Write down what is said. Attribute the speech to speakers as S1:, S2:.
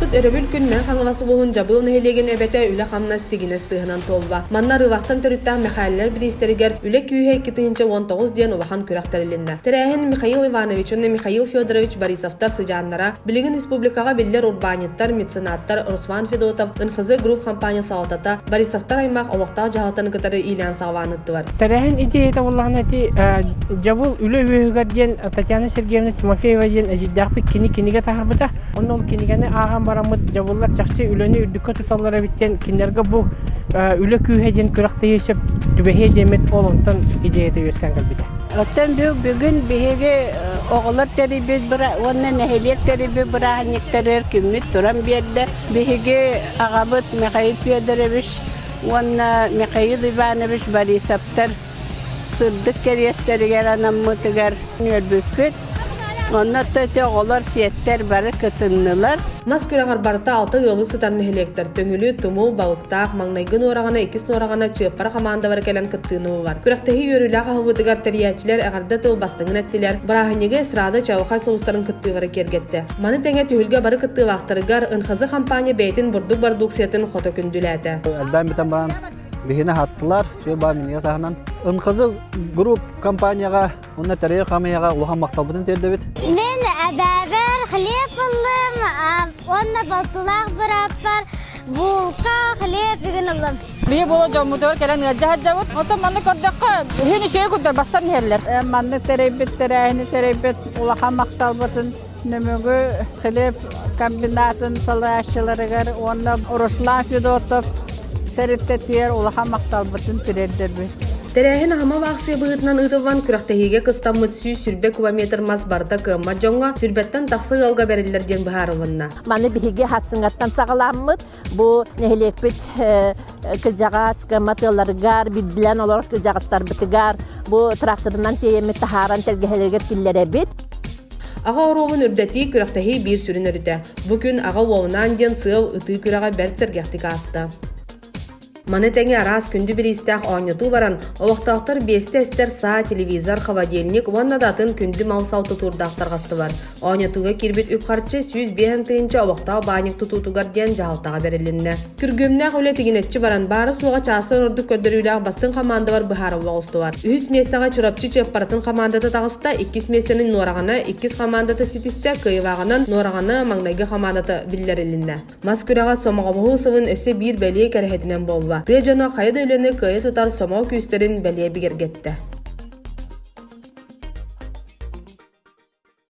S1: Ааспыт өрөбүл күн Мэҥэ Хаҥалас улууһун Дьабыыл нэһилиэгин эбэтэ үлэ-хамнас тигинэс тыаһынан туолла. Манна Арыылаахтан төрүттээх Мэхээлэлэр бириистэригэр Үлэ күүһэ 2019 диэн улахан күрэх тэрилиннэ. Тэрээһин Михаил Иванович уонна Михаил Федорович Борисовтар сыдьааннара, билигин республикаҕа биллэр урбаанньыттар, меценаттар Руслан Федотов, НХЗ Групп хампаанньа салалтата, Борисовтар аймах олохтоох дьаһалтаны кытары иилээн-саҕалаан ыыттылар.
S2: Тэрээһин идеята буоллаҕына ити Дьабыл үлэ үөһүгэр диэн Татьяна Сергеевна Тимофеева диэн эдьиийдээхпит кини кинигэ таһаарбыта. Онно ол кинигэни ааҕан бараммыт дьабыллар чахчы үлэни үрдүккэ туталлар эбит диэн кинилэргэ бу үлэ күүһэ диэн күрэхтэһии сөп түбэһиэ диэммит ол онтон идеята үөскээн кэлбитэ.
S3: Оттон бүгүн биһиги оҕолор тэрийбит уонна нэһилиэк тэрийбит бырааһынньыктарыгар күммүт туран биэрдэ. Биһиги аҕабыт Михаил Федорович уонна Михаил Иванович Борисовтар сырдык кэриэстэригэр анаммытыгар үөрбүппүт. Онно ити оҕолор, сиэттэр бары кытыннылар.
S1: Мас күрэҕэр барыта алта ыалы сытар нэһилиэктэр Төҥүлү, Тумул, Балыктаах, маҥнайгы Нуораҕана, иккис Нуораҕана, Чыаппара хамаандалара кэлэн кыттыыны ыллылар. Күрэхтэһии үөрүүлээх аһыллыытыгар тэрийээччилэр эҕэрдэ тыл бастыҥын эттилэр, бырааһынньыгы эстрада чаҕылхай сулустарын кыттыылара киэргэттэ. Маны тэҥэ түһүлгэ бары кыттыылаахтарыгар НХЗ хампаанньа бэйэтин бурдук бородууксуйатын хото күндүлээтэ.
S4: Элбээн бүтэн баран биһини аһаттылар, сүө баа минньигэс аһынан. НХЗ Групп компанияҕа уонна тэрийэр хамыйаҕа улахан махталбытын тиэрдэбит.
S5: Мин эбээбэр хлеб ыллым уонна балтылаах бырааппар булка, хлеб игин ыллым.
S6: Биһи буола дьоммутугар кэлэн ыалдьа сылдьабыт. Оттон маннык көрдөххө, иһин үчүгэй курдук бассан иһэллэр.
S7: Маннык тэрийбит тэрээһини тэрийбит улахан махталбытын Нөмүгү хлеб комбинатын салайааччыларыгар уонна Руслан Федотов тэрилтэтигэр улахан махталбытын тириэрдэрбит.
S1: Тэрээһин аһымал аахсыйа быһыытынан ыытыллан күрэхтэһиигэ кыстаммыт 120 кубометр мас барыта кыаммат дьоҥҥо сүүрбэттэн тахса ыалга бэриллэр диэн быһаарылынна.
S8: Маны биһиги хасыҥаттан саҕаламмыт бу нэһилиэкпит кырдьаҕас кыаммат ыалларыгар билбилэн олорор кырдьаҕастарбытыгар бу тракторынан тиэйэммит таһааран тэлгэһэлэригэр киллэрэбит.
S1: Аҕа оруолун үрдэтии күрэхтэһии биир сүрүн өрүтэ. Бу күн аҕа уолунаан диэн сыал ытыы күрэҕэ бэрт сэргэхтик ааста. Маны тэҥэ араас күндү бириистээх оонньотуу баран, олохтоохтор биэстэ эстэр саа, телевизор, холодильник уонна да атын күндү мал-сал тутуурдаах тарҕастылар. Оонньотууга киирбит үп-харчы 105 тыһыынча олохтоох баанньык тутуутугар диэн дьаһалтаҕа бэрилиннэ. Күргүөмнээх үлэ тигинэччи баран, баара-суоҕа чаастан ордук көрдөрүүлээх бастыҥ хамаандалар быһаарылла оҕустулар. Үһүс миэстэҕэ Чурапчы Чыаппаратын хамаандата таҕыста, иккис миэстэни Нуораҕана, иккис хамаандата ситистэ, кыайыылааҕынан Нуораҕана маҥнайгы хамаандата биллэрилиннэ. Мас күрэҕэ сомоҕолоһуу сылын өссө биир бэлиэ кэрэһитинэн буолла. Тыа дьоно хайа да үлэни кыайа тутар сомоҕо күүстэрин бэлиэ бигэргэттэ.